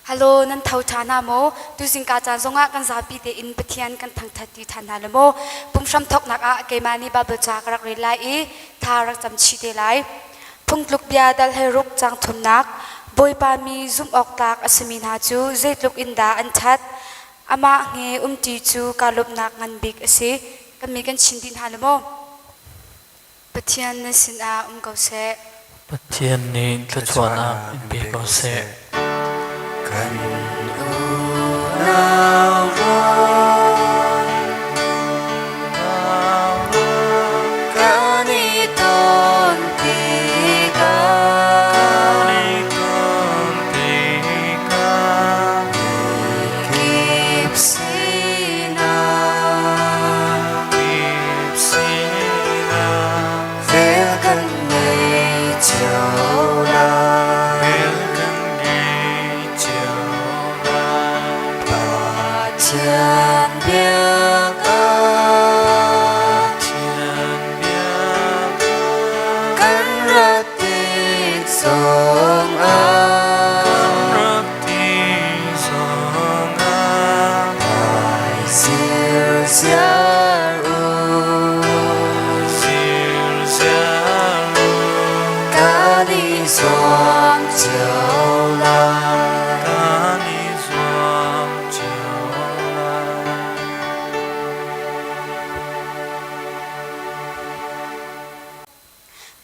Hello, nan tho ṭha hna maw? Tuzingka caan zongah kan zapi tein Pathian kan thangṭhat ti ṭhan hna le maw? Pumhram thawknak ah keimah nih Baibal ca ka rak rel lai i tha rak cam chih te lai. Phungtluk bia dal he ruk cang thumnak Bawipa mi zumh awk tlak a simi hna cu zeitluk in dah an ṭhat. Amah nge umṭi cu kaa lawmhnak ngan bik a si. Kan mi kan chin dih hna le maw? Pathian nan sinah um ko seh. Pathian nih thluachuahnak in pe ko seh. Kan unau rual kan i ton tikah mikip sinah Vel kan ngei cio lai. Pathian biakam kan rat tik zongah Zirziar u kan i zuam cio lai.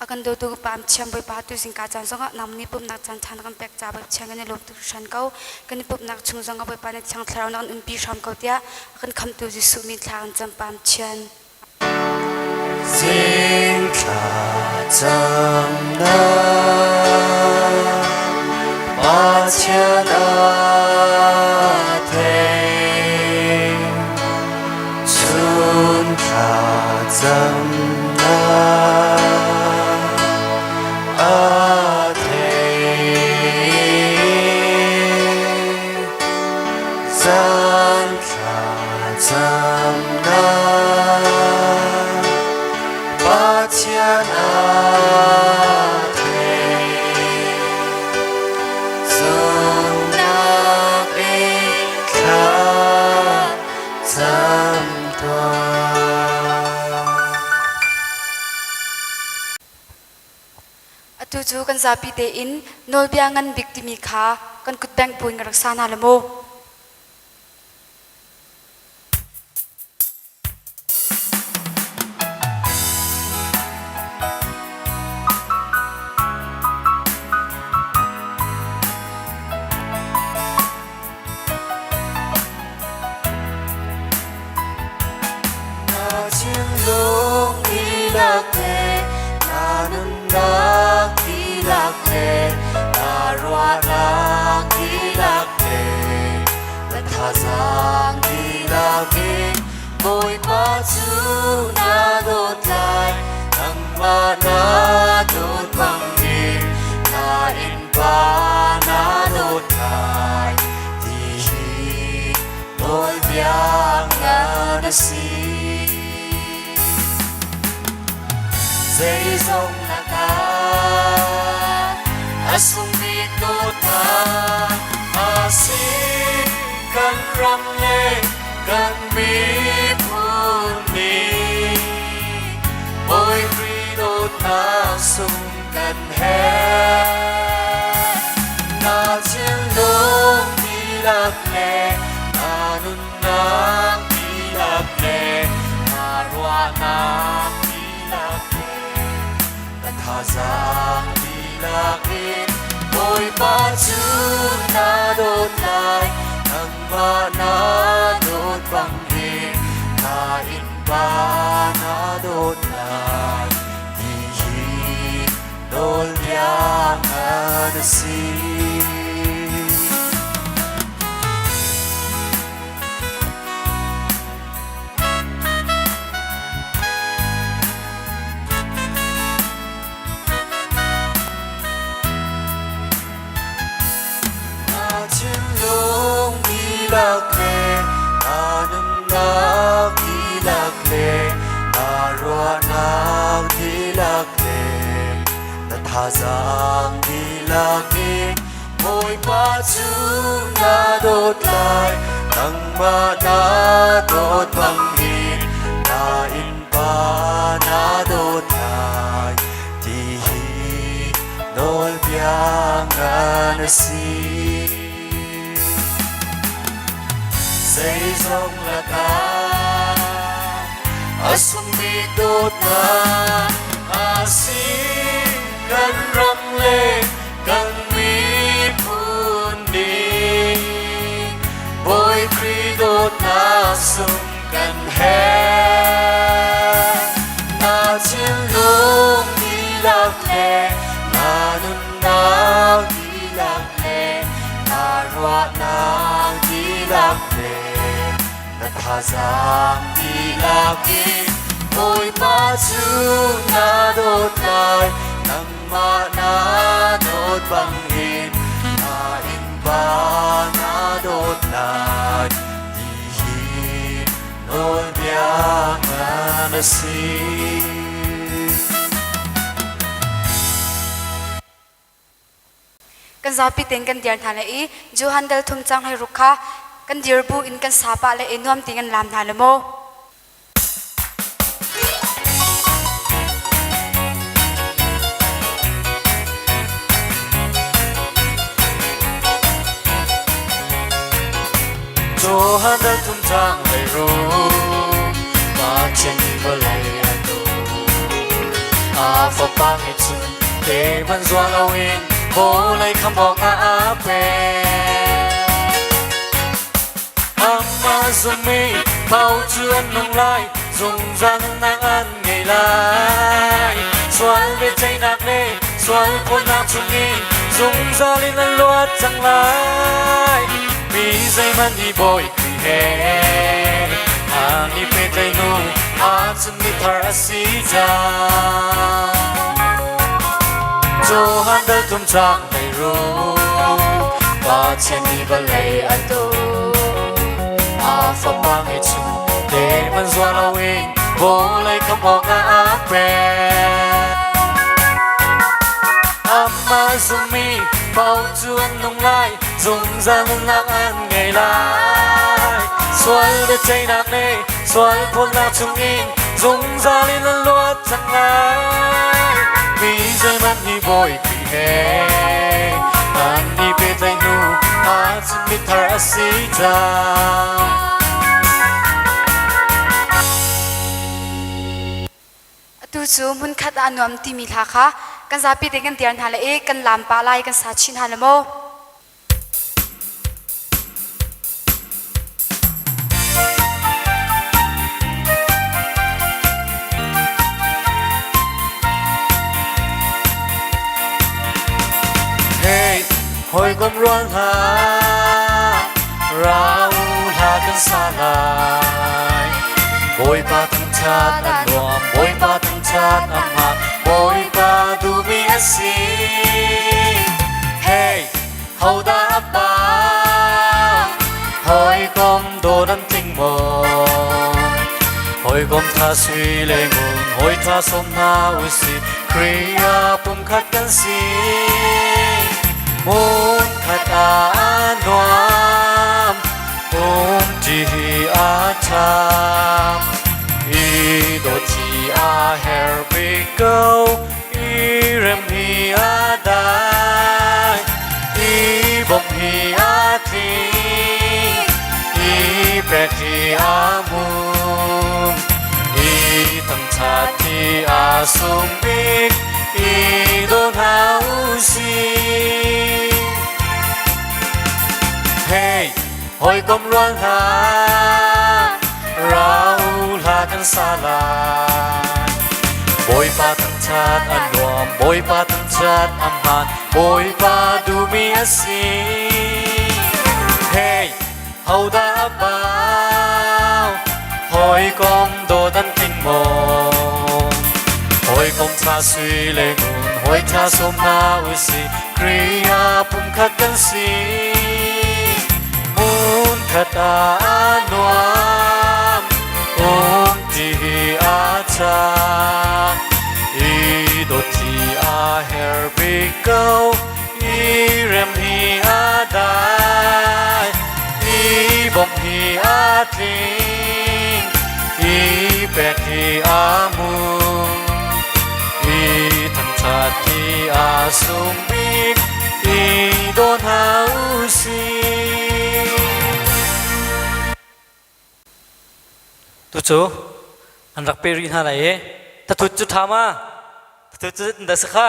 A kan dawtu ka Pa Thiam Bawipa tu zingka caan zongah nang nih pumhnak caan ṭha na kan pek ca Bawipa Thiam kan i lawm tuk hringhran ko. Kan i pumhnak chung zongah Bawipa na Thiang Thlarau na kan umpi hram ko tiah a kan khamhtu Jesuh min thla kan cam Pa Thian. Zing thla camnak Pathian a thei chun thla camnak a thei zan thla camnak Pathian a thei zumnak in thla cam tuah. Atu cu kan zapi tein nawlbia ngan bik timi kha kan kutbengh buin ka rak sa hna la mu. Na thinlung dihlak le na nunnak dihlak le na ruahnak dihlak le na thazaang dihlak in Bawipa cu na dawt lai, nangmah na dawt bangin na innpa na dawt lai ti hi nawlbia ngan a si. Zeizong lakah a sung bik dawtnak a si kan ram le kan miphun nih Bawi Khrih dawtnak sung kan herh. Na thinlung dihlak le na nunnak dihlak le na ruahnak dihlak le na thazaang dihlak in Bawipa cu na dawt lai nangmah na dawt bangin na innpa na dawt lai ti hi nawlbia ngan a si. Na thinlung dihlak le na nunnak dihlak le na ruahnak dihlak le na thazaang dihlak in. Bawipa cu na dawt lai, nangmah na dawt bangin na innpa na dawt lai, ti hi nawlbia ngan a si. Zeizong lakah a sungmi dawtnak a si, kan ram le kan miphun nih Bawi Khrih dawtnak sung kan herh. Na thinlung dihlak le na nunnak dihlak le na ruahnak dihlak le na thazaang dihlak in Bawipa cu na dawt lai, nangmah na dawt bangin na innpa na dawt lai, ti hi nawlbia ngan a si. Kan zapi tein kan dir hna le i Johan dal thum cang hlei ruk kha kan dir bu in kan sa pah le i nuam ti kan lam hna le maw? Johan dal thum cang hlei ruk Pathian nih vawlei a dawt. A fapa ngeihchun te hmanh zuah loin vawlei khamh awkah a pek. Amah zummi paoh cu an nung lai, zungzal nunnak an ngei lai. Sual biaceihnak le sual phawtnak chungin zungzal in an luat cang lai. Mi zeihmanh hi Bawi Khrih he an i pehtlaih hnu ahcun mithar a si cang. Johan dal thum cang hlei ruk, Pathian nih vawlei a dawt. A fapa ngeihchun te man zuar loin vawlei khamh awkah a pek. Amah zummi paoh cu an nung lai, zungzal nunnak an ngei lai. Sual biaceihnak le sual phawtnak chungin zungzal in an luat cang lai. Mi zeihmanh hi Bawi Khrih he an i pehtlaih hnu ahcun mithar a si cang. Atu cu hmunkhat ah a nuam timi hla kha kan zapi te kan tiar hna le i kan laam pah lai kan sa chin hna le maw? Hey, hawikom rual hna, ra u hla kan sa lai. Bawipa thangṭhat a nuam, Bawipa thangṭhat a hmaan, Bawipa duhmi a si. Hey, hodah a pa? Hawikom dawt an tling maw? Hawikom tha sui le ngun, hawi tha sawm hna usih, Khrih ah pumkhat kan si. Hmunkhat ah a nuam, umṭi hi a ṭha. I dawt hi a herh bik ko, i rem hi a dai, i bawmh hi a tling, i pek hi a hmun, i thangṭhat hi a sung bik, i daw hna u sih. Hey, hawikom rual hna, ra u hla kan sa lai. Bawipa thangṭhat a nuam, Bawipa thangṭhat a hmaan, Bawipa duhmi a si. Hey, hodah a bau? Hawikom dawt an tling maw? Hawikom ṭha sui le ngun, hawi ṭha sawm hna usih, Khrih ah pumkhat kan si. Hmunkhat ah a nuam, umṭi hi a ṭha. I dawt hi a herh bik ko, i I rem hi a dai, i bawmh hi a tling, i pek hi a ngun, i thangṭhat hi a sung bik, i daw hna u sih. Tucu an rak pe rih hna lai i thathut cu ṭha ma? Thathut cu da si kha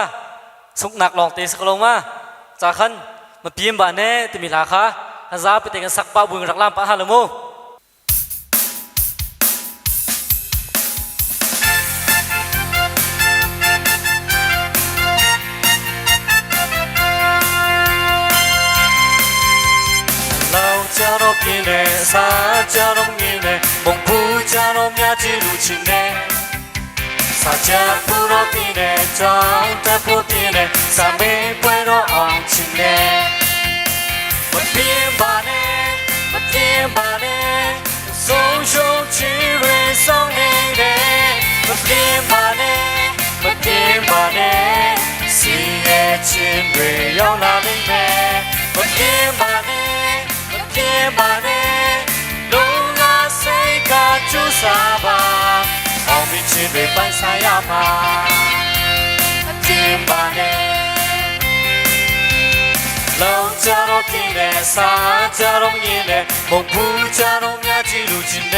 sunghnak lawng te si ko lo ma? Ca khan ma pim ba ne timi hla kha zapi te kan sak pah buin rak lam pah ha lo mu. 老家拢见嘞，啥家拢见嘞，梦不家拢也记录起嘞。啥家不落地嘞，长得不地嘞，啥没归落昂起嘞。我变把嘞，我变把嘞，松手去瑞送你嘞。我变把嘞，我变把嘞，西耶亲瑞要哪里嘞？我变把嘞，我变把嘞，龙阿塞卡朱沙巴，奥米亲瑞班萨亚玛，变把嘞。老家拢见嘞，啥家拢见嘞，梦不家拢也记录进嘞。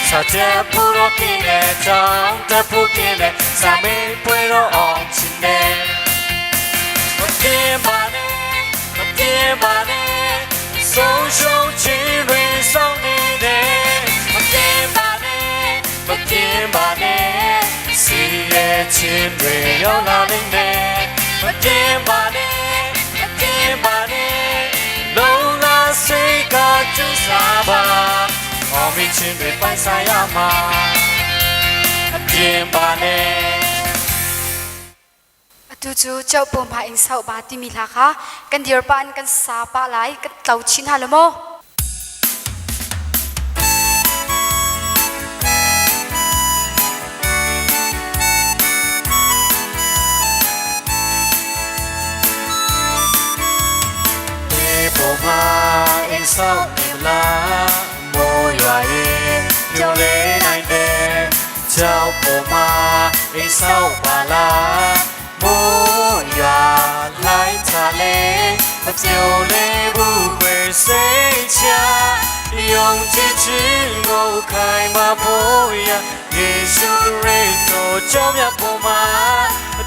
啥家不落见嘞，长得不见嘞，啥没归落往前嘞。我变把嘞，我变把嘞，松手去瑞送你嘞。我变把嘞，我变把嘞，四月亲瑞要哪里嘞？我变把嘞，我变把嘞，龙拉西卡朱沙巴，奥米亲瑞拜萨亚玛，变把嘞。 Atu cu Chauh Pawm Ha Ing Sauh Ba timi hla kha kan dir pah in kan sa pah lai, kan tlo chin hna lo maw? ပေါ်မှာအိမ်ဆောက်နေမလားမိုးရွာရင်ပြိုလဲနိုင်တယ်ကြောက်ပေါ်မှာအိမ်ဆောက်ပါလားမိုးရွာလိုက်ချလေမပြိုလဲဘူးခွေစိတ်ချယုံကြည်ခြင်းကိုခိုင်မာဖို့ရယေရှုခရစ်တော်ကြောင့်မြတ်ပေါ်မှာ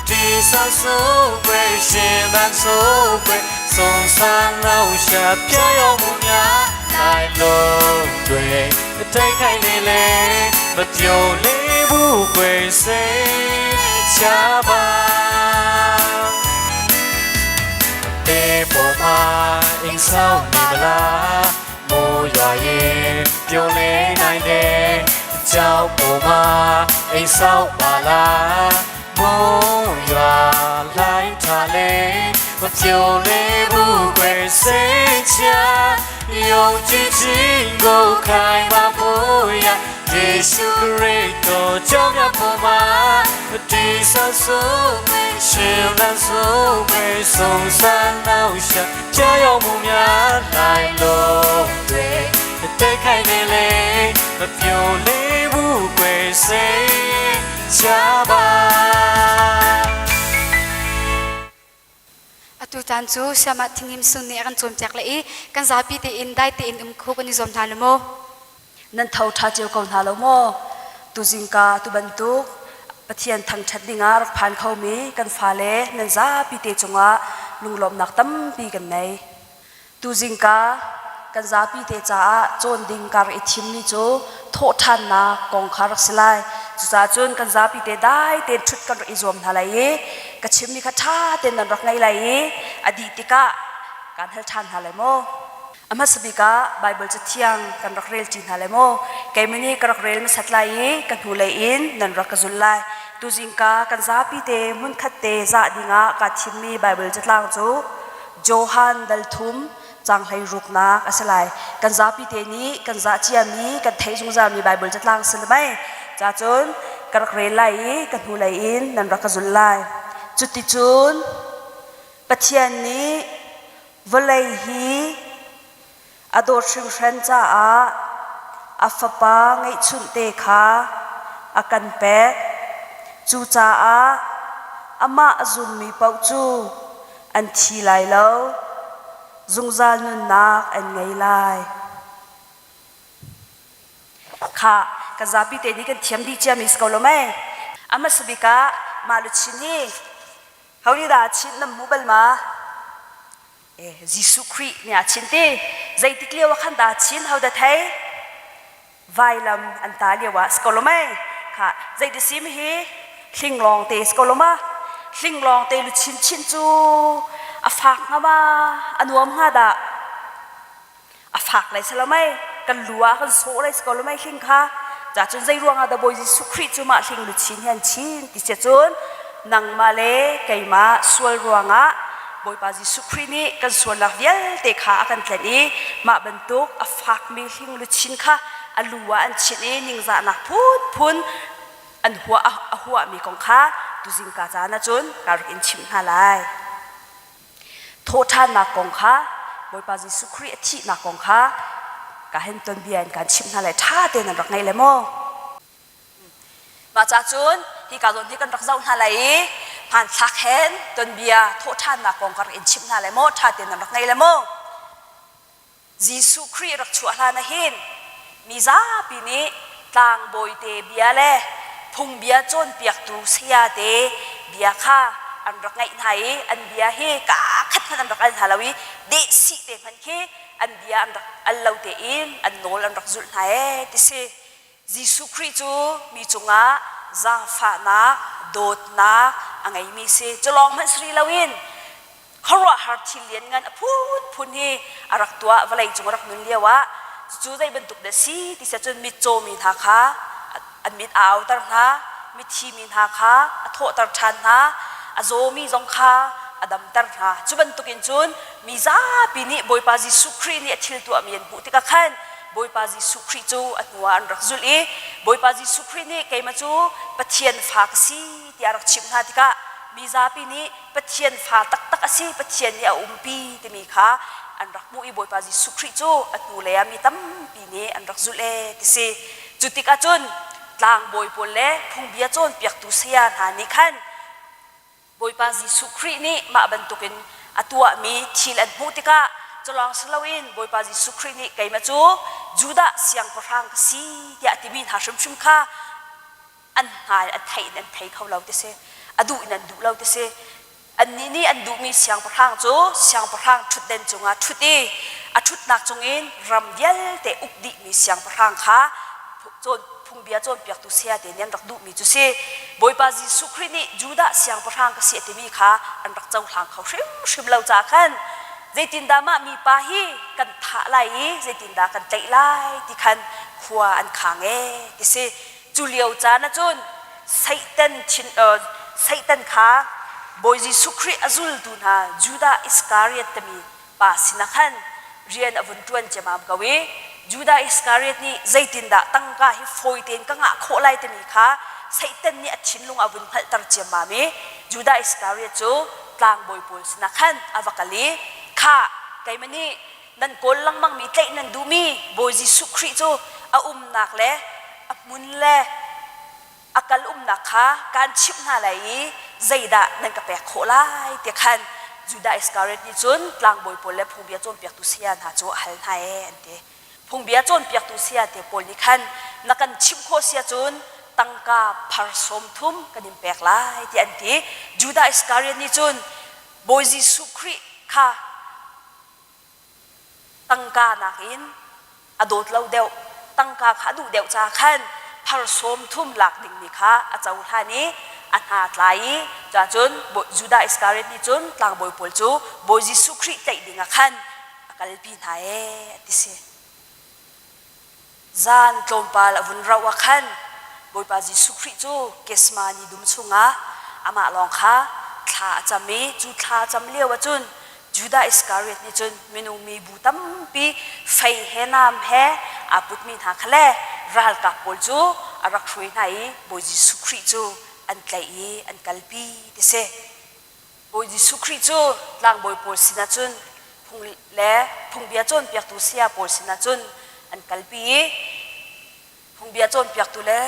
တည်ဆောက်ဆုံးခွေရှင်သန်ဆုံးခွေဆုံးဆန်းလောက်ရှာပြရောက်မှုများနိုင်လို့တွေတိတ်ခိုင်နေလေမပြိုလေးဘူးခွေစိတ်ချပါ တေပေါ်မှာအိမ်ဆောက်နေမလားမိုးရွာရင်ပြိုလဲနိုင်တယ်ကြောက်ပေါ်မှာအိမ်ဆောက်ပါလားမိုးရွာလိုက်ထားလေမပြိုလဲဘူးခွေစိတ်ချယုံကြည်ခြင်းကိုခိုင်မာဖို့ရယေရှုခရစ်တော်ကြောင့်မြတ်ပေါ်မှာတည်ဆောက်ဆုံးရှင်လန်းဆုံးပဲဆုံးဆန်းနောက်ရှာကြောက်ရွံ့မှုများနိုင်လို့တွေတိတ်ခိုင်နေလေမပြိုလေးဘူးွယ်စိတ်ချပါ Atu caan cu Siamah Thingim Sung nih a kan cawnpiak le i kan zapi tein dai tein um kho kan i zuam hna lo maw? Nan tho ṭha cio ko hna lo maw? Tuzingka tu bantuk Pathian thangṭhat dingah rak phan khomi kan fale nan zapi te cungah lunglawmhnak tampi kan nei. Tuzingka kan zapi te caah cawn ding ka rak i thimmi cu thawhṭhannak kong kha rak si lai. Cucaah cun kan zapi te dai tein ṭhut kan rak i zuam hna lai i ka chimmi kha ṭha tein nan rak ngaih lai i a dih tikah kaan hal ṭhan hna lai maw? A hmasa bik ah Baibal Cathiang kan rak rel ṭi hna lai maw? Keimah nih ka rak rel hmasat lai i ka hnulei in nan rak ka zul lai. Tuzingka kan zapi te hmunkhat te zah dingah kaa thimmi Baibal catlang cu Johan dal thum caang 16nak a si lai. Kan zapi te nih kan zah ciami, kan theih zungzalmi Baibal catlang si le mei. Cacun ka rak rel lai i ka hnulei in nan rak ka zul lai. Cuticun Pathian nih vawlei hi a dawt hringhran caah a Fapa ngeihchunhte kha a kan pek. Cucaah amah a zummi paoh cu an thi lai lo, zungzal nunnak an ngei lai. Kha kan zapi te nih kan thiam dih ciami si ko lo mei? A hmasa bik ah mah luchin hi ho nih dah chin nan hmu bal ma? Eh, Jesuh Khrih nih a chin ti. Zeitik lio ah khan dah chin ho dah thei? Vailam an ta lio ah si ko lo mei? Kha zeiti sim hi hling lawng te si ko lo ma? Hling lawng te luchin chin cu a fak hnga ma? A nuam hnga dah? A fak lai si lo mei kan lu ah kan sawh lai si ko lo mei hling kha ca cun zei ruangah dah Bawi Jesuh Khrih cu mah hling luchin hi an chin ti sia cun nangmah le keimah sual ruangah Bawipa Jesuh Khrih nih kan sualnak vialte kha a kan tlenh i mah bantuk a fakmi hling luchin kha a lu ah an chinh i ningzahnak phunphun an huah a huahmi kong kha tuzingka caan ahcun ka rak in chimh hna lai. Thawhṭhannak kong kha Bawipa Jesuh Khrih a thihnak kong kha ka hen tonbia in kan chimh hna lai ṭha tein nan rak ngaih le maw? Mah ca cun hika zawn hi kan rak zoh hna lai i hmanthlak hen tonbia thawhṭhannak kong ka rak in chimh hna lai maw ṭha tein nan rak ngaih le maw? Jesuh Khrih rak chuah hlan ah hin mi zapi nih tlangbawi te bia le phungbia cawnpiaktu saya te bia kha an rak ngaih hna i an bia hi kaa khat hmanh an rak al hna lo i dehsih te hmanh khi an bia an rak al lo tein an nawl an rak zulh hna ee ti si. Jesuh Khrih cu mi cungah zaangfahnak, dawtnak a ngeimi si. Cu lawng hmanh si rih loin khuaruahhar thil lianngan a phunphun hi a rak tuah vawlei cung a rak nun lio ah cucu zei bantuk dah si ti si ahcun mitcaw mi hna kha an mit a auter hna mithi mi hna kha a thawhter ṭhan hna a zawmi zong kha a damter hna cu bantukin cun mi zapi nih Bawipa Jesuh Khrih nih a thil tuahmi an hmuh tikah khan Bawipa Jesuh Khrih cu a hnuah an rak zulh i Bawipa Jesuh Khrih nih keimah cu Pathian fa ka si tiah a rak chimh hna tikah mi zapi nih Pathian fa taktak a si, Pathian nih a umpi timi kha an rak hmuh i Bawipa Jesuh Khrih cu a hnulei ah mi tampi nih an rak zulh ee ti si. Cu tikah cun tlangbawi pawl le phungbia cawnpiaktu saya hna nih khan Bawipa Jesuh Khrih nih mah bantukin a tuahmi thil an hmuh tikah culawng si loin Bawipa Jesuh Khrih nih keimah cu Judah siangpahrang ka si tiah a timi hna hrimhrim kha an hngal an theih in an thei kho lo ti si a duh in an duh lo ti si annih nih an duhmi siangpahrang cu siangpahrang ṭhutden cungah ṭhut i a ṭhutnak cungin ram vialte uk dihmi siangpahrang kha phungbia cawnpiaktu saya te nih an rak duhmi cu si Bawipa Jesuh Khrih nih Judah siangpahrang ka si a timi kha an rak cohlang kho hrimhrim lo caah khan zeitindah mah mipa hi kan thah lai i zeitindah kan tlaih lai ti khan khua an khang ee ti si Cu lio caan ahcun Satan thin Satan kha Bawi Jesuh Khrih a zultu hna Judah Iskariot timi pa sinah khan rian a vun ṭuan ciammam ko i Judah Iskariot nih zeitindah tangka hi fawi tein ka ngah khawh lai timi kha Satan nih a thinlung a vun hngalhter ciammam i Judah Iskariot cu tlangbawi pawl sinah khan a va kal i khah keimah nih nan kawl lengmangmi tlaih nan duhmi Bawi Jesuh Khrih cu a umnak le a hmun le a kal umnak kha kaan chimh hna lai i zeidah nan ka pek khawh lai tiah khan Judah Iskariot nih cun tlangbawi pawl le phungbia cawnpiaktu saya hna cu a hal hna ee an ti. Phungbia cawnpiaktu saya te pawl nih khan na kan chimh khawh si ahcun tangka phar sawm thum kan in pek lai tiah an ti. Judah Iskariot nih cun Bawi Jesuh Khrih kha Tangka nakin a dawt lo deuh, tangka kha a duh deuh caah khan phar sawm thum lak dingmi kha a cohlan i a hna tlai i cun Judah Iskariot nih cun tlangbawi pawl cu Bawi Jesuh Khrih tlaih dingah khan a kalpi hna ee a ti si. Zan tlawmpal a vun rauh ah khan Bawipa Jesuh Khrih cu Gethsemane dum chungah amah lawng kha thla a cam i cu thla a cam lio ah cun Judah Iskariot nih cun minung mibu tampi fei he nam he aa putmi hna kha le ralkap pawl cu a rak hruai hna i Bawi Jesuh Khrih cu an tlaih i an kalpi ti si. Bawi Jesuh Khrih cu tlangbawi pawl sinah cun phung le phungbia cawnpiaktu saya pawl sinah cun an kalpi i phungbia cawnpiaktu le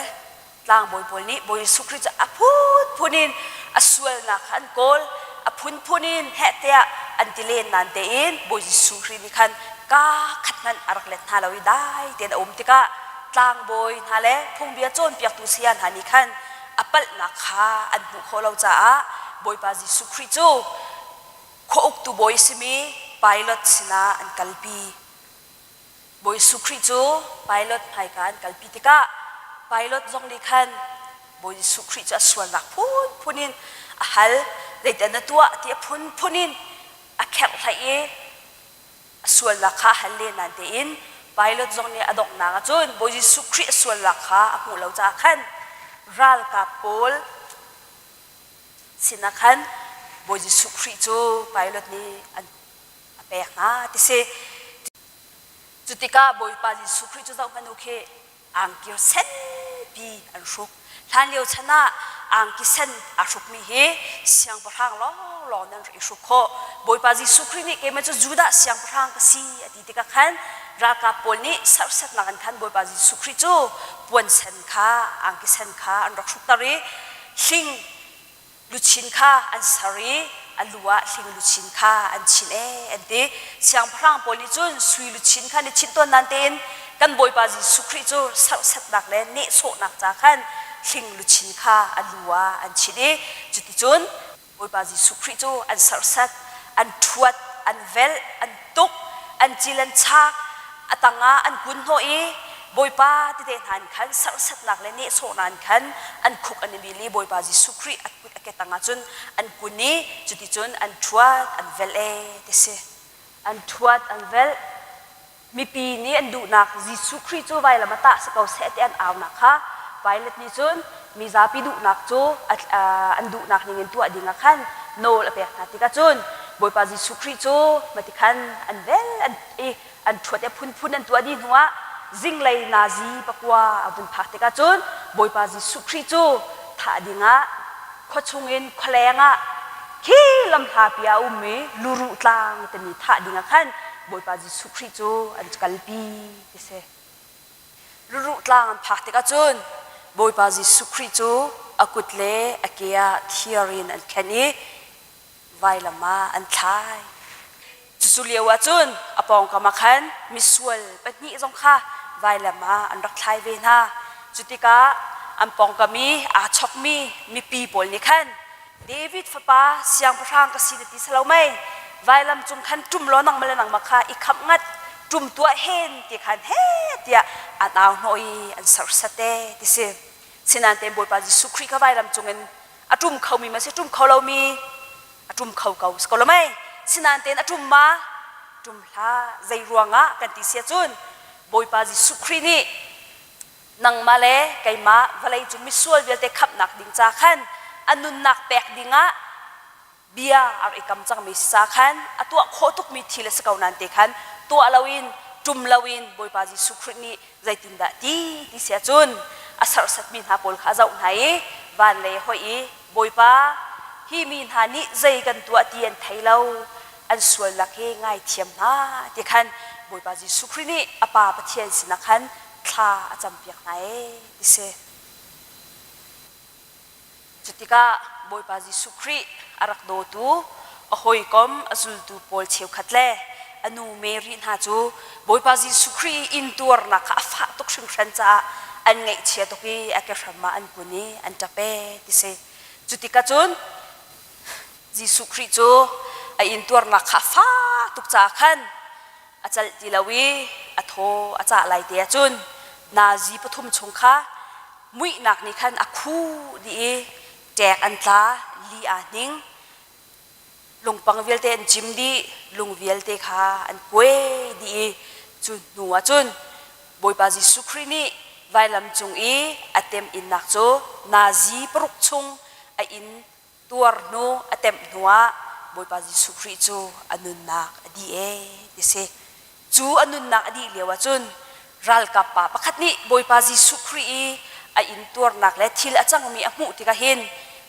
tlangbawi pawl nih Bawi Jesuh Khrih cu a phunphun in a sualnak kha an kawl, a phunphun in heh tiah an ti len nain tein Bawi Jesuh Khrih nih khan kaa khat hmanh a rak let hna lo i dai tein a um tikah tlangbawi hna le phungbia cawnpiaktu saya hna nih khan a palhnak kha an hmuh khawh lo caah Bawipa Jesuh Khrih cu khua uktu bawi a simi Pilate sinah an kalpi. Bawi Jesuh Khrih cu Pilate hmaika an kalpi tikah Pilate zong nih khan Bawi Jesuh Khrih cu a sualnak phunphun in a hal, zeidah na tuah ti a phunphun in a kherhhlaih i a sualnak kha a hal len nain tein Pilate zong nih a donghnak ah cun Bawi Jesuh Khrih a sualnak kha a hmuh lo caah khan ralkap pawl sinah khan Bawi Jesuh Khrih cu Pilate nih an a pek hna ti si. Cu tikah Bawipa Jesuh Khrih cu zoh hmanh u khi angki senpi an hruk. Hlanlio chan ah angki sen aa hrukmi hi siangpahrang lawnglawng nan rak i hruk khawh. Bawipa Jesuh Khrih nih keimah cu Judah siangpahrang ka si a ti tikah khan ralkap pawl nih serhsatnak in khan Bawipa Jesuh Khrih cu puan sen kha angki sen kha an rak hrukter i hling luchin kha an ser i a lu ah hling luchin kha an chinh ee an ti. Siangpahrang pawl nih cun sui luchin kha an i chinh tawn nain tein kan Bawipa Jesuh Khrih cu serhsatnak le nehsawhnak ca khan hling luchin kha a lu ah an chinh i cuticun Bawipa Jesuh Khrih cu an serhsat, an ṭhuat, an velh, an tuk, an cil an chak, a tangah an kun hnawh i Bawipa tete hna in khan serhsatnak le nehsawhnak in khan an khuk an i bil i Bawipa Jesuh Khrih a kut a ke tangah cun an kun i cuticun an ṭhuat an velh ee ti si. An ṭhuat an velh. Mipi nih an duhnak Jesuh Khrih cu vailam a tah si ko seh ti an aunak kha Pilate nih cun mi zapi duhnak cu an duhnak ningin tuah ding ah khan nawl a pek hna tikah cun Bawipa Jesuh Khrih cu mati khan an vel an i an ṭhuat i a phunphun an tuah dih hnuah zinglei nazi pakua a vun phak tikah cun Bawipa Jesuh Khrih cu thah dingah khua chungin khualeng ah khi lamhlapi ah a ummi luruh tlang timi thah dingah khan Bawipa Jesuh Khrih cu an kalpi ti si. Luruh tlang an phak tikah cun Bawipa Jesuh Khrih cu a kut le a ke ah thir in an khenh i vailam ah an thlai. Cucu lio ah cun a pawngkam ah khan misual pahnih zong kha vailam ah an rak thlai ve hna. Cu tikah an pawngkam i aa chokmi mipi pawl nih khan David fapa siangpahrang ka si na ti si lo mei? Vailam cung khan ṭum law nangmah le nangmah kha i khamh ngat, ṭum tuah hen ti khan he tiah an au hnawh i an serhsat ee ti si. Sinain Bawipa Jesuh Khrih kha vailam cungin a ṭum khomi ma si ṭum kho lomi a ṭum kho ko si ko lo mei sinain tein a ṭum ma ṭum hlah zei ruangah kan ti sia cun Bawipa Jesuh Khrih nih nangmah le keimah vawlei cung misual vialte khamhnak ding ca khan a nunnak pek dingah bia a rak i kam cangmi si ca khan a tuah khawh tukmi thil a si ko nain te khan tuah loin ṭum loin Bawipa Jesuh Khrih nih zeitindah ti ti si ahcun a serhsatmi hna pawl kha a zoh hna i van lei a hoih i Bawipa hi mi hna nih zei kan tuah ti an thei lo an sualnak hi ngaithiam hna ti khan Bawipa Jesuh Khrih nih a Pa Pathian sinah khan thla a campiak hna ee ti si. Cutikah Bawipa Jesuh Khrih a rak dawtu a hawikom a zultu pawl cheukhat le a nu Mary hna cu Bawipa Jesuh Khrih i intuarnak kha a fah tuk hringhran caah an ngaihchia tuk i a kehram ah an kun i an ṭap ee ti si. Cutikah cun Jesuh Khrih cu a intuarnak kha a fah tuk caah khan a celh ti lo i a thaw a cah lai te ahcun nazi pathum chung kha muihnak nih khan a khuh dih i ṭek an tla, li aa hning, lungpang vialte an cim dih, lung vialte kha an kuai dih i cu hnu ah cun Bawipa Jesuh Khrih nih vailam cung i a temhinnak cu nazi paruk chung a inn tuar hnu a temh hnuah Bawipa Jesuh Khrih cu a nunnak a dih ee ti si. Cu a nunnak a dih lio ahcun ralkap pa pakhat nih Bawipa Jesuh Khrih i a intuarnak le thil a cangmi a hmuh tikah hin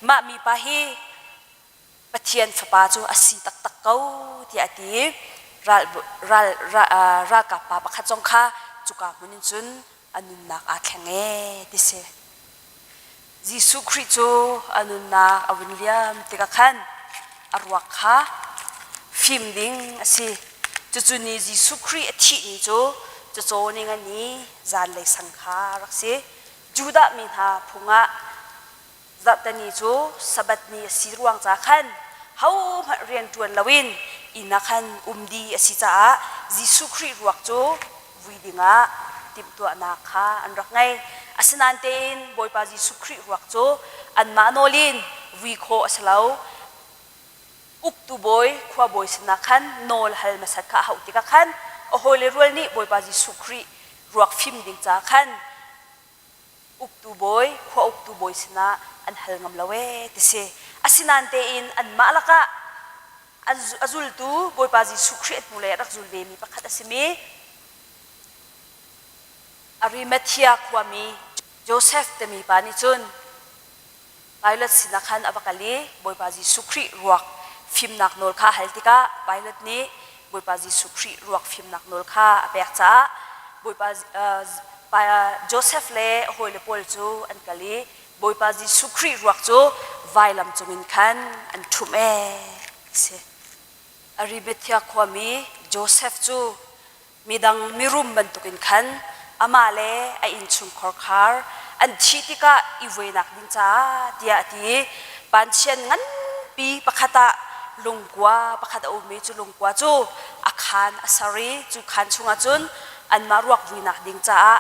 mah mipa hi. Pathian fapa cu a si taktak ko tiah a ti i ral, ral, ralkap pa pakhat zong kha cuka hmun in cun a nunnak aa thleng ee ti si. Jesuh Khrih cu a nunnak a vun liam tikah khan a ruak kha fim ding a si. Cucu ni Jesuh Khrih a thih ni cu cacaw ning a ni zanlei sang kha a rak si. Judah mi hna phung ah Zarhteni cu Sabbath ni a si ruang ca khan hohmanh rian ṭuan loin inn ah khan um dih a si caah Jesuh Khrih ruak cu vui dingah timhtuahnak kha an rak ngei. Asinain tein Bawipa Jesuh Khrih ruak cu anmah nawl in vui khawh a si lo. Uktu bawi, khuabawi sinah khan nawl hal hmasat kha a hauh tikah khan a hawile rual nih Bawipa Jesuh Khrih ruak fim ding caah khan uktu bawi, khua uktu bawi sinah an hal ngam lo ee ti si. Asinain tein anmah lakah an a zultu Bawipa Jesuh Khrih a hnulei ah rak zul vemi pakhat a simi Arimathea khuami Josef timi pa nih cun Pilate sinah khan a va kal i Bawipa Jesuh Khrih ruak fimnak nawl kha a hal tikah Pilate nih Bawipa Jesuh Khrih ruak fimnak nawl kha a pek caah Bawipa Josef le a hawile pawl cu an kal i Bawipa Jesuh Khrih ruak cu vailam cungin khan an ṭhumh ee si. Arimathea khuami Josef cu midang mirum bantukin khan amah le a innchungkhar khar an thih tikah i vuainak ding caah tiah a ti i panchian nganpi pakhat ah lungkua pakhat a um i cu lungkua cu a khaan a ser i cu khaan chungah cun anmah ruak vuinak ding caah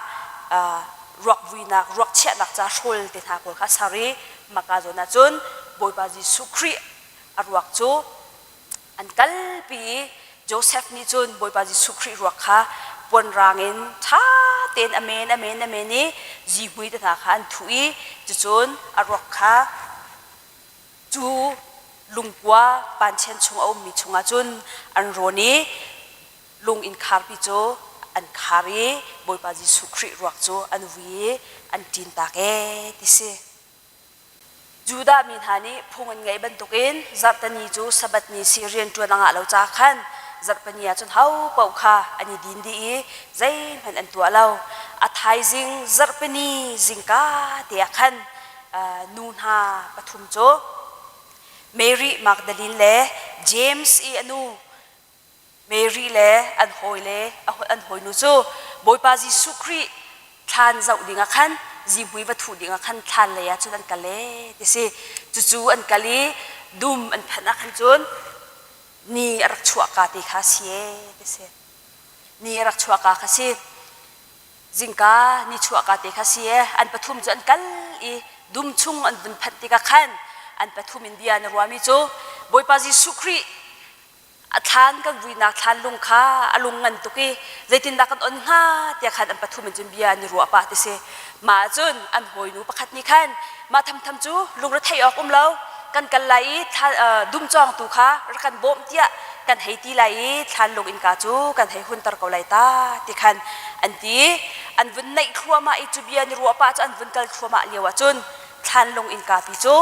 ruak vuinak ruak chiahnak ca hrawl te hna pawl kha a ser i maka zawn ah cun Bawipa Jesuh Khrih a ruak cu An kalpi i Josef nih cun Bawipa Jesuh Khrih ruak kha puanrang in ṭha tein a men a men a men i zihmui te hna kha an thuh i cucun a ruak kha cu lungkua panchen chung a ummi chungah cun an rawn i lung inn kharpi cu an khar i Bawipa Jesuh Khrih ruak cu an vui i an ṭintak ee ti si. Judah mi hna nih phung an ngeih bantukin zarhteni cu Sabbath ni si rianṭuan a ngah lo caah khan zarhpini ah cun ho paoh kha an i din dih i zeihmanh an tuah lo. A thaizing zarhpini zingka te ah khan nu hna pathum cu Mary Magdalene le James i a nu Mary le an hawile an hawinu cu Bawipa Jesuh Khrih thlan zoh dingah khan zihmui va thuh dingah khan thlan lei ah cun an kal ee ti si. Cucu an kal i dum an phanh ah khan cun ni a rak chuahka te kha si ee ti si. Ni a rak chuahka kha si. Zingka ni chuahka te kha si ee. An pathum cu an kal i dum chung an vun phanh tikah khan an pathum in bia an ruahmi cu Bawipa Jesuh Khrih A thlan kan vuinak thlan lung kha a lung ngan tuk i zeitindah kan on hnga tiah khan an pathum in cun bia an i ruah pah ti si. Mah ahcun an hawinu pakhat nih khan mah thamtham cu lungretheih awk um lo kan kal lai i dum cawngtu kha rak kan bawmh tiah kan hei ti lai i thlan lung innka cu kan hei hunter ko lai ta ti khan an ti. An vun naih thluahmah i cu bia an i ruah pah cu an vun kal thluahmah lio ahcun thlan lung innka pi cu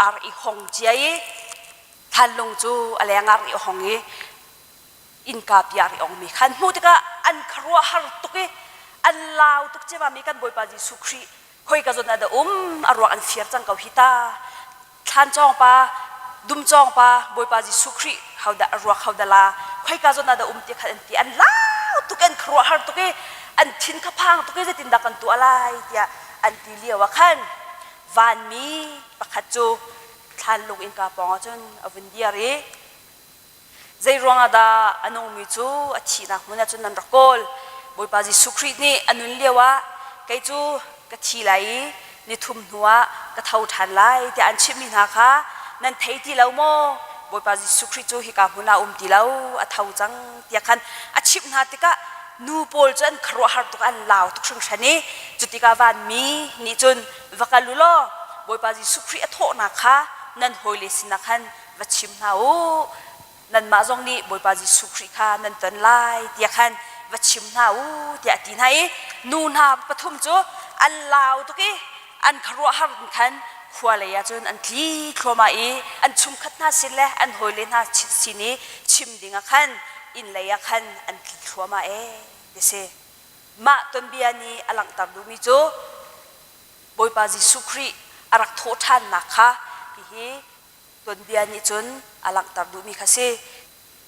ar i hong cia i Thanlung cu a leng ah ri a hong i innka pi ah ri ongmi kha an hmuh tikah an khuaruahhar tuk i an lau tuk ciammam i kan Bawipa Jesuh Khrih khoika zawn ah dah um a ruak an fir cang ko hi ta thlan cawng pa dum cawng pa Bawipa Jesuh Khrih hodah a ruak hodah la khoika zawn ah dah um ti khan an ti an lau tuk i an khuaruahhar tuk i an thin kha phang tuk i zeitindah kan tuah lai tiah an ti lio ah khan vanmi pakhat cu thlanlung innka pawng ah cun a vun dir i zei ruangah dah a nungmi cu a thihnak hmun ah cun nan rak kawl Bawipa Jesuh Khrih nih a nun lio ah kei cu ka thi lai i nithum hnuah ka tho ṭhan lai tiah an chimhmi hna kha nan thei ti lo maw Bawipa Jesuh Khrih cu hika hmun ah a um ti lo a tho cang tiah khan a chimh hna tikah nu pawl cu an khuaruahhar tuk an lau tuk hringhran i cutikah vanmi nih cun va kal u law Bawipa Jesuh Khrih a thawhnak kha nan hawile sinah khan va chim hna u. Nanmah zong nih Bawipa Jesuh Khrih kha nan ton lai tiah khan va chim hna u tiah a ti hna i nu hna pathum cu an lau tuk i an khuaruahhar in khan. Khua lei ah cun an tli thluahmah i an chungkhat hna sin le an hawile hna sin i chim ding ah khan inn lei ah khan an tli thluahmah ee ti si. Mah tonbia nih a langhter duhmi cu Bawipa Jesuh Khrih a rak thawh ṭhannak kha hihi tuanbia nih cun a langhter duhmi kha si.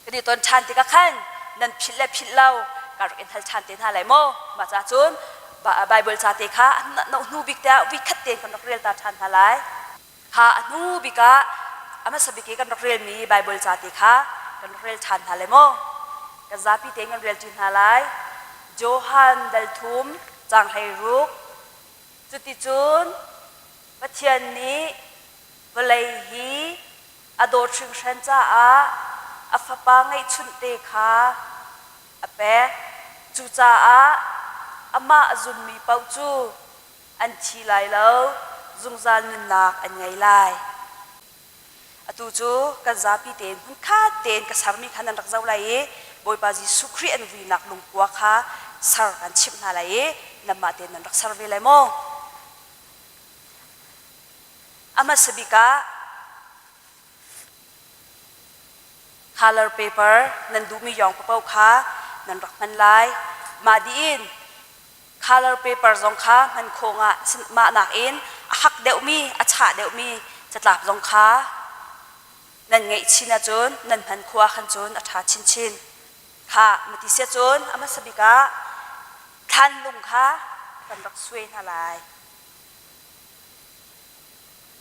Kan i ton ṭhan tikah khan nan philh le philh lo ka rak in hal ṭhan te hna lai maw? Mah ca cun Baibal ca te kha a hnu bik te ah voikhat tein kan rak rel ta ṭhan hna lai. Kha a hnu bik ah a hmasa bik i kan rak relmi Baibal ca te kha kan rak rel ṭhan hna lai maw? Kan zapi tein kan rel ṭi hna lai. Johan dal thum caang 16 Cuticun Pathian nih vawlei hi a dawt hringhran caah a Fapa ngeihchunhte kha a pek. Cucaah amah a zummi paoh cu an thi lai lo, zungzal nunnak an ngei lai. Atu cu kan zapi tein hmunkhat tein ka sermi kha nan rak zoh lai i Bawipa Jesuh Khrih an vuinak lungkua kha ser kan chimh hna lai i nanmah tein nan rak ser ve lai maw? A hmasa bik ah color paper nan duhmi yawng paoh kha nan rak hman lai. Mah dih in color paper zong kha hman khawh ngah mah nakin a hak deuhmi a chah deuhmi catlap zong kha nan ngeih chin ahcun nan hman khawh ah khan cun a ṭha chinchin. Kha mati sia cun a hmasa bik ah thlanlung kha kan rak suai hna lai.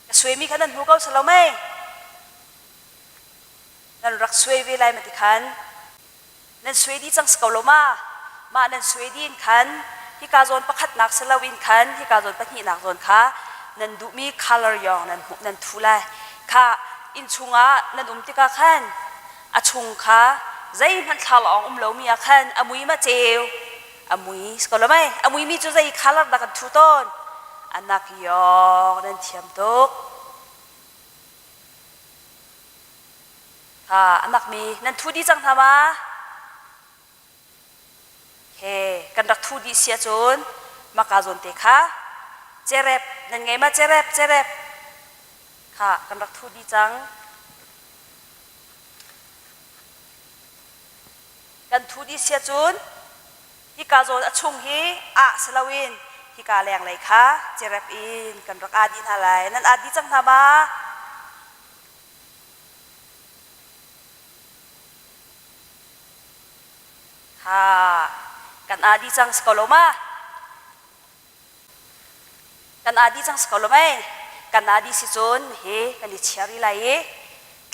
Ka suaimi kha nan hmu ko salo mei? Nan rak suai ve lai mati khan nan suai dih cang si ko lo ma? Mah nan suai dih in khan hika zawn pakhatnak si lo in khan hika zawn pahnihnak zawn kha nan duhmi color yawng nan hmuh nan thu lai. Kha inn chungah nan um tikah khan a chung kha zeihmanh thlalawng um lomi ah khan a mui ma ceu a mui si ko lo mei a muimi cu zei color dah kan thu tawn anak yawng nan thiam tuk ha anak mi nan thu dih cang hna ma he kan rak thu dih si ahcun maka zawn te kha cerep nan ngei ma cerep cerep kha kan rak thu dih cang Kan thu dih sia cun hika zawn a chung hi ah si loin hika lenglei kha cerep in kan rak aa dih hna lai. Nan aa dih cang hna ma? Ha, kan aa dih cang si ko lo ma? Kan aa dih cang si ko lo mei? Kan aa dih si cun hi kan i chia rih lai i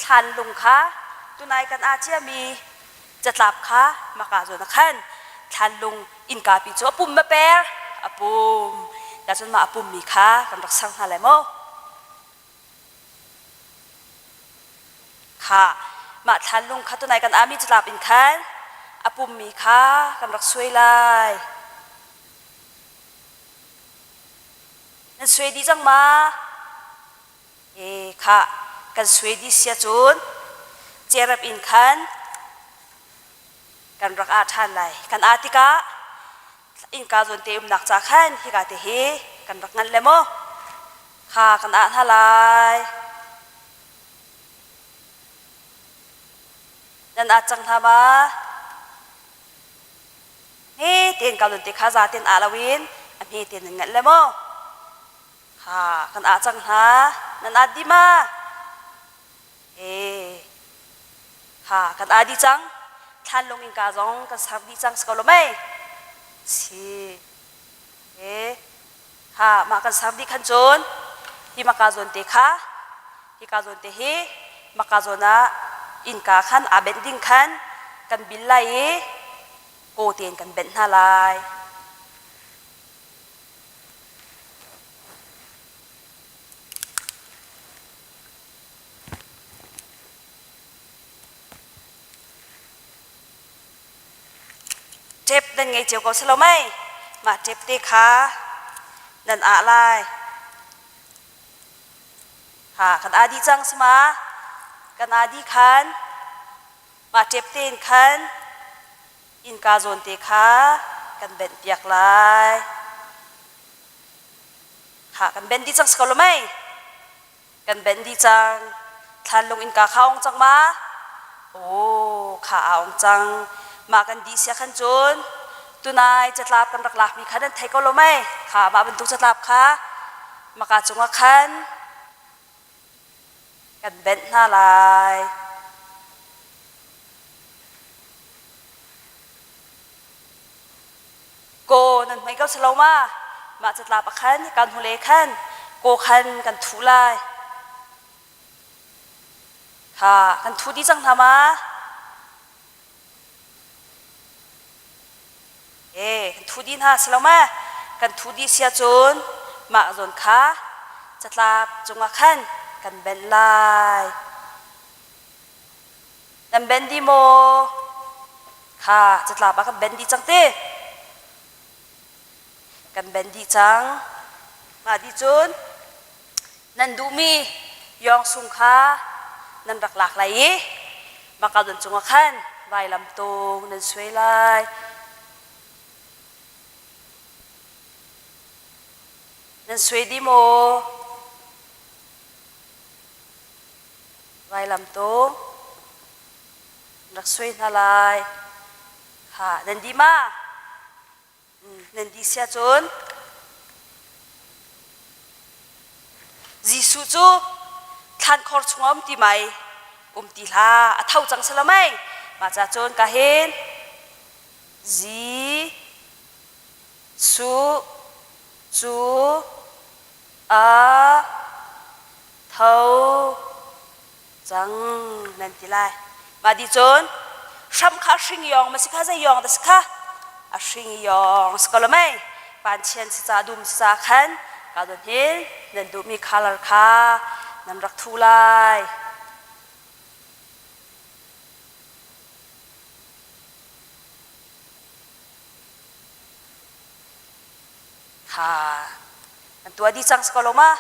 thlanlung kha tunai kan aa ciami catlap kha maka zawn ah khan thlanlung innka pi cu a pum ma per a pum ta cun mah a pummi kha kan rak ser hna lai maw kha mah thlanlung kha tunai kan aami catlap in khan a pummi kha kan rak suai lai Nan suai dih cang ma? E khah, kan suai dih sia cun cerep in khan kan rak ah ṭhan lai. Kan ah tikah innka zawn te umnak ca khan hika te hi kan rak nganh le maw? Kha kan ah hna lai. Nan ah cang hna ma? Hme tein ka nun te kha za tein ah loin a hme tein nan ngalh le maw? Kha kan ah cang hna. Nan ah dih ma? E kha kan ah dih cang. Thlanlung innka zong kan ser dih cang si ko lo mei? Si. E kha mah kan ser dih khan cun hi maka zawn te kha hika zawn te hi maka zawn ah innka khan aa benh ding khan kan bil lai i kaw tein kan benh hna lai. Ṭep nan ngei cio ko si lo mei? Mah ṭep te kha nan ah lai. Ha, kan aa dih cang si ma? Kan aa dih khan mah ṭep tein khan innka zawn te kha kan benh piak lai. Ha, kan benh dih cang si ko lo mei? Kan benh dih cang. Thlanlung innka kha ong cang ma? Aw, kha aa ong cang. Mah kan dih sia khan cun tunai catlap kan rak lakmi kha nan thei ko lo mei? Kha mah bantuk catlap kha maka cungah khan kan benh hna lai. Kaw nan hmei ko si lo ma? Mah catlap ah khan kan hnulei khan kaw khan kan thuh lai. Kha kan thu dih cang hna ma? E, kan thu dih hna si lo ma? Kan thu dih sia cun mah zawn kha catlap cungah khan kan benh lai. Nan ben dih maw? Kha catlap ah kan ben dih cang ti. Kan ben dih cang. Mah dih cun nan duhmi yawng sung kha nan rak lak lai i maka don cungah khan vailam tung nan suai lai. Nan suai dih maw? Vailam tung rak suai hna lai. Kha nan dih ma? Nan dih sia cun Jesuh cu thlankhor chungah um ti mai um ti hlah a tho cang si lo mei mah ca cun ka hin Jesuh cu a tho cang nan ti lai. Mah dih cun hram kha a hring yawng ma si kha zei yawng dah si kha a hring yawng si ko lo mei panchian si ca dum si ca khan ka don hin nan duhmi color kha nan rak thu lai. Kha nan tuah dih cang si ko lo ma?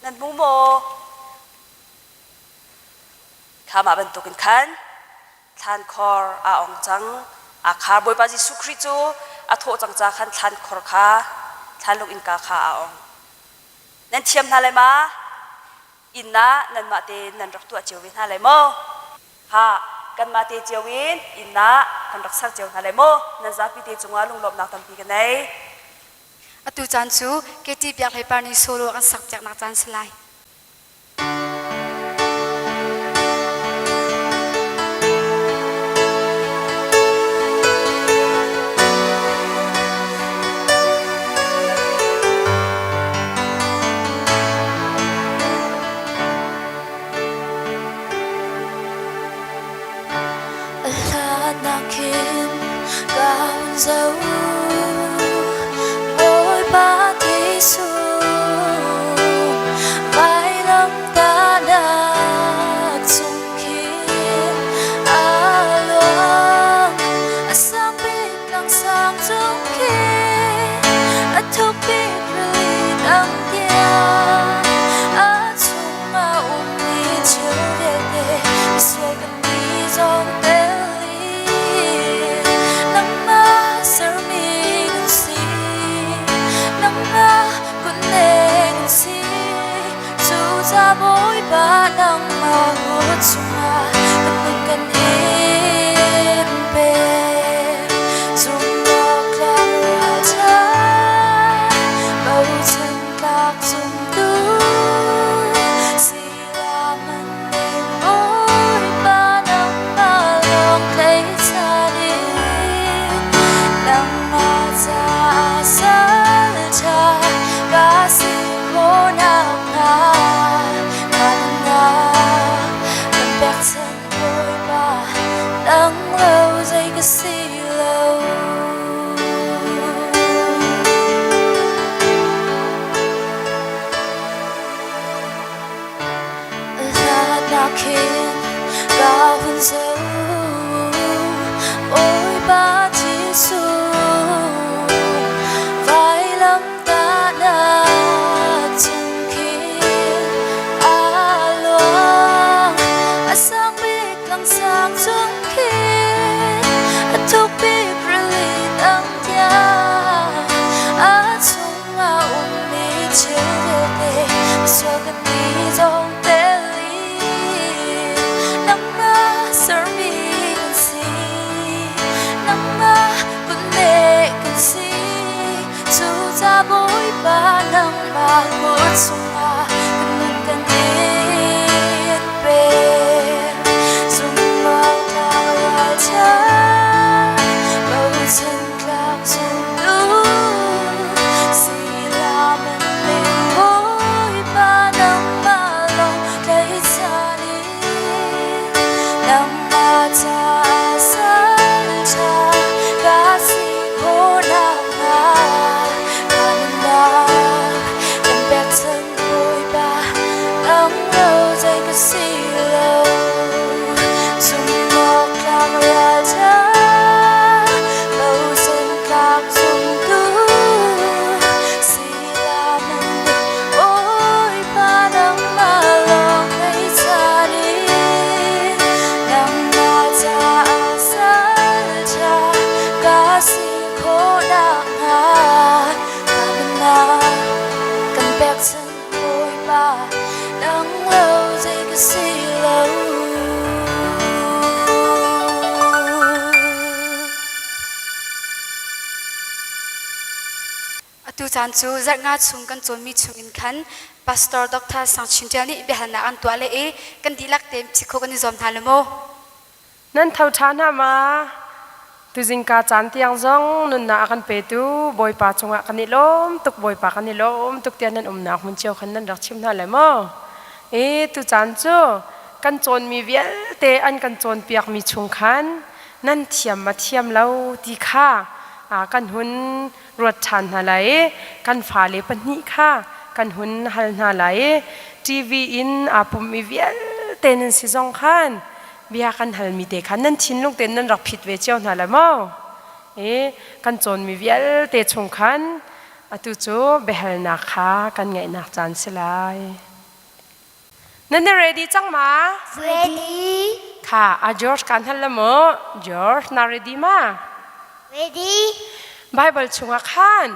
Nan hmu maw? Kha mah bantukin khan thlankhor aa ong cang. Aa khar. Bawipa Jesuh Khrih cu a thawh cang ca khan thlankhor kha thlanlung innka kha aa ong. Nan thiam hna lai ma? Inn ah nanmah tein nan rak tuah cio ve hna lai maw? Ha, kanmah te cio in inn ah kan rak ser cio hna lai maw? Nan zapi te cungah lunglawmhnak tampi ka nei. Atu caan cu KT Biak Hlei Par nih solo an sak piaknak caan si lai. A hlatnak khin ka hun zoh Bawipa Jesuh vailamtahnak cung khin a luang a sang bik tlangsang cung khin a thuk bik rili tang tiang a chung a ummi thil vialte misual kan nih zong tel in nangmah sermi kan si nangmah kutne kan si cuca Bawipa nangmah kut chungah kan nun kan in pek zumhawktlak ralṭha bochan tlak zumtu sila man Bawipa nangmah lawng tleichan in nangmah caah salṭha ka si khawh nakhnga ka nunnak. si. Cuca Bawipa nangmah kut chungah kan nun kan in pek. Zumhawktlak ralṭha, bochan tlak zumtu, sila man ning Bawipa nangmah lawng tlaihchan in nangmah caah salṭha ka si khawh nakhnga ka nunnak kan pekchanh Bawipa nang lo zei ka si lo. Zumhawktlak ralṭha, bochan tlak zumtu, sila man Bawipa nangmah lawng tlaihchan in nangmah caah salṭha ka si khawh nakhnga ka nunnak kan pekchanh Bawipa nang lo zei ka si lo. Atu caan cu zarh nga chung kan cawnmi chungin khan Pastor Dr. Sang Chin Ṭial nih biahalnak an tuah le i kan dihlak tein phi kho kan i zuam hna le maw? Nan tho ṭha hna ma? Tuzingka caan tiang zong nunnak a kan petu Bawipa cungah kan i lawm tuk Bawipa kan i lawm tuk tiah nan umnak hmun cio khan nan rak chim hna lai maw? E tucaan cu kan cawnmi vialte an kan cawnpiakmi chung khan nan thiam ma thiam lo ti kha kan hun ruat ṭhan hna lai i kan fale pahnih kha kan hun hal hna lai i TV in aa pummi vialte nan si zong khan bia kan halmi te kha nan thinlung tein nan rak phit ve cio hna lai maw? I kan cawnmi vialte chung khan atu cu biahalnak kha kan ngaihnak caan si lai. Nan i ready cang ma? Ready. Kha a George kan hal la mu. George na ready ma? Ready. Bible chungah khan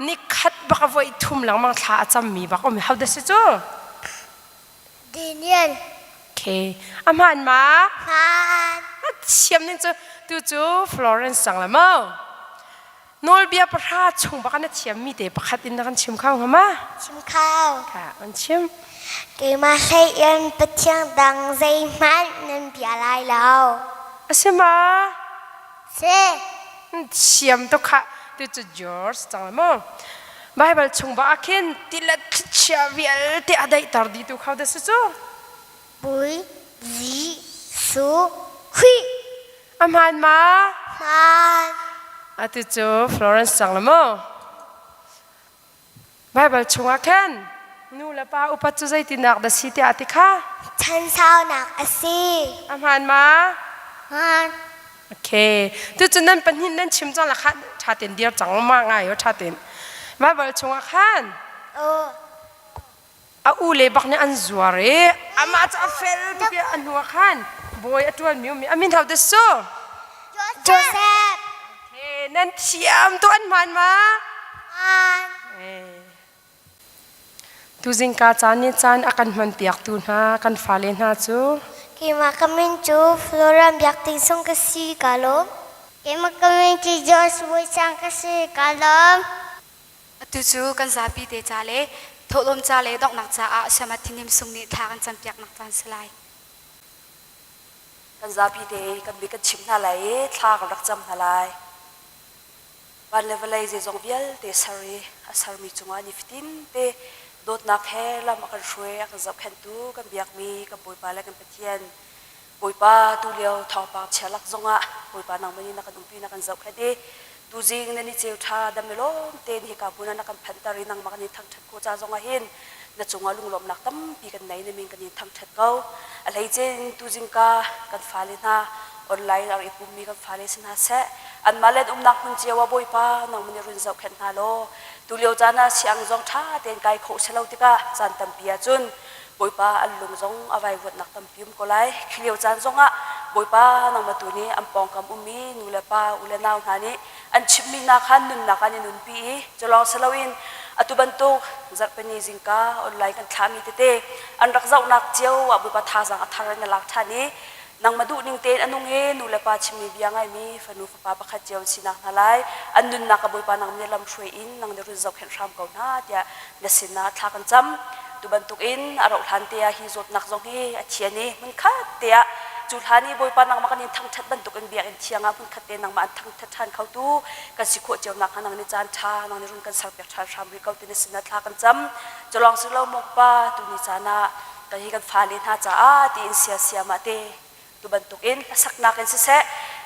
nikhat bak a voi thum lengmang thla a cammi bak um how da si cu? Daniel. Okay. A hmaan ma? Hmaan. A thiam ning cu tu cu Florence sang la mo. Nawlbia pahra chung bak na thiammi te pakhat in na kan chim kho hnga ma? Chim kho. Kha, an chim. Keimah hlei in pathian dang zeihmanh nan bia lai lo. A si ma? Si. Thiam tuk khah. Tu cu George cang la mu. Bible chung bak ah khin tilet thlichia vialte a daihter dih tu kho da si cu. Pui Jesuh Khrih. A hmaan ma? Hmaan. Atu cu Florence cang la maw? Bible chungah khan nu le pa upat cu zeitinnak dah si tiah ti kha? Chansaunak a si. A hmaan ma? Hmaan. Okay. Tucun nan pahnih nan chim cang la kha ṭha tein dir cang ma ngai o ṭha tein. Bible chungah khan Oh. A u le bak nih an zuar i amah cu a fel tuk i a hnu ah khan bawi a ṭuanmi um i a min ho te su? Joseph. Okay, nan thiam tuk an hmaan ma? Hmaan. Tuzingka caan nih caan a kan hmanpiaktu hna kan fale hna cu Keimah ka min cu Flora Biak Ting Sung ka si ka lawm. Keimah ka min cu Josh Bawi Sang ka si ka lawm. Atu cu kan zapi te ca le thawhlawm ca le donghnak caah Shamat Thinim Sung nih thla kan campiaknak caan si lai. Kan zapi te kan bi kan chim hna lai i thla kan rak cam hna lai. Van le vawlei zeizong vialte ser i a sermi cungah nifatin te dawtnak he lam a kan hruai a kan zohkhenhtu kan biakmi kan Bawipa le kan Pathian Bawipa tulio thawngpang chia lak zongah Bawipa nangmah nih na kan umpi na kan zohkhenh i tuzing na ni ceu ṭha dam i lawm tein hika hmun ah na kan phanhter i nangmah kan in thangṭhat khawh ca zongah hin na cungah lunglawmhnak tampi kan nei na min kan in thangṭhat ko. A hleice in tuzing ka kan fale hna online a rak i pummi kan fale si hna seh anmah le an umnak hmun cio ah Bawipa nangmah nih run zohkhenh hna law tulio caan ah siang zong ṭha tein kai khawh si lo tikah caan tampi ahcun Bawipa an lung zong a vaivuanhnak tampi um ko lai. Khi lio caan zongah Bawipa nangmah tu nih an pawngkam ummi nu le pa, u le nau hna nih an chimhmi hna khan nunnak an i nunpi i cu lawng si loin atu bantuk zarhpini zingka online kan thlahmi tete an rak zohnak cio ah Bawipa thazaang a thar in a lak ṭhan i. Nangmah duhning tein a nung i nu le pa chimmi bia ngaimi fanu fapa pakhat cio an sinak hna lai. An nunnak ah Bawipa nang nih lam hruai in nang nih run zohkhenh hram ko hna tiah na sinah thla kan cam. Tu bantukin a rauh hlan te ah hi zawtnak zong hi a thian i hmunkhat te ah cu hlan i Bawipa nangmah kan in thangṭhat bantukin biakinn thiang ah hmunkhat te nangmah an thangṭhat ṭhan khotu kan si khawh cio nakhnga nang nih caan ṭha nang nih run kan serpiak ṭhan hram rih ko ti na sinah thla kan cam. Cu lawng si lo maw Pa tuni caan ah kan hi kan fale hna caah tiin siasiam ah te tu bantukin hlasaknak in siseh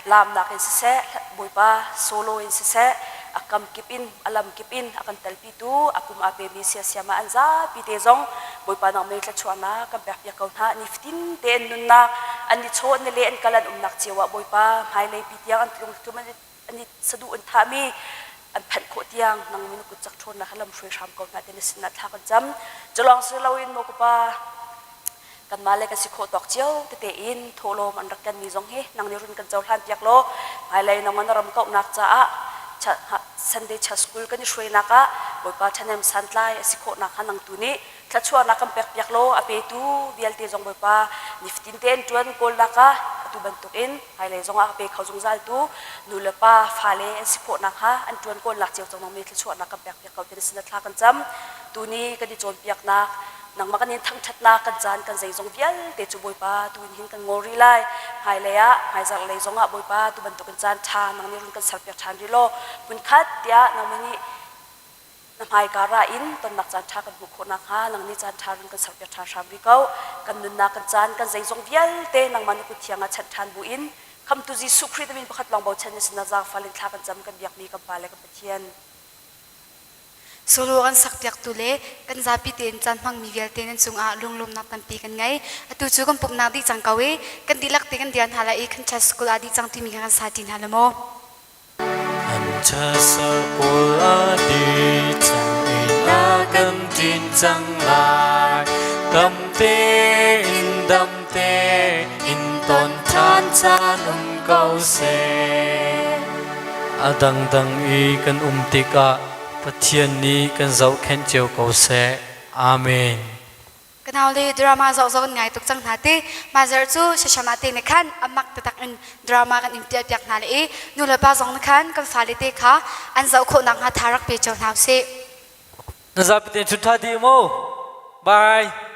laamnak in siseh Bawipa solo in siseh a kam kip in a lam kip in a kan telpitu a pum aa pemi siasiam ah an zapi te zong Bawipa nang mei thluachuahnak kan pekpiak ko hna nifatin te an nunnak an i chaw an i le an kal an umnak cio ah Bawipa hmailei pi tiang an tlung tlum an an i saduh an thahmi an phanh khawh tiang nang min kut cak ṭhawnnak he lam hruai hram ko hna ti na sinah thla kan cam. Culawng si loin maw ka pa kanmah le kan si khawh tawk cio tete in thawhlawm an rak kenmi zong hi nang nih run kan cohlan piak law hmailei nang na ram kauhnak caah Sunday Church School kan i hruainak ah Bawipa ṭhahnem santlai a si khawh nakhnga nang tu nih thluachuahnak kan pek piak law a petu vialte zong Bawipa nifatin te an ṭuan kawlnak ah atu bantukin hmailei zongah a pe kho zungzal tu nu le pa fale an si khawh nakhnga an ṭuan kawlnak cio cang mi thluachuahnak kan pek piak ko ti sin thla kan cam. Tuni kan i cawnpiaknak nangmah kan in thangṭhatnak kan caan kan zeizong vialte cu Bawipa tu in hin kan ngol rih lai. Hmailei ah hmaizarh lei zongah Bawipa tu bantukin caan ṭha nang nih run kan serpiak ṭhan rih law hmunkhat tiah nangmah nih Na hmaika ra in tonnak caan ṭha kan hmuh khawh nakhnga nang nih caan ṭha run kan serpiak ṭhan hram rih ko. Kan nunnak, kan caan, kan zeizong vialte nangmah na kut thiang ah chanh ṭhan buin Khamtu Jesuh Khrih na min pakhat lawng bochan na sinah zaangfal in thla kan cam kan biakmi kan Pa le kan Pathian. Solo kan sakpiaktu le kan zapi tein caan hmangmi vialte nan cungah lunglawmnak tampi kan ngei. Atu cu kan pumhnak dih cang ko i kan dihlak te kan dir hna lai i kan church school ah dih cang timi kha kan sa ṭi hna la maw? An sakul a di cang i na kan ṭin cang lai. Dam tein dam tein ton ṭhan caan um ko seh. A dangdang i kan um tikah Pathian nih kan zohkhenh cio ko seh. Amen. Ka nau le drama zoh zoh kan ngai tuk cang hna ti. Mah zarh cu Shashama te nih khan amak taktak in drama kan in piah piak hna le i nu le pa zong nih khan kan fale te kha an zoh khawh nakhnga tha rak pe cio hna usih. Na zapi tein chun tha dih mu. Bye.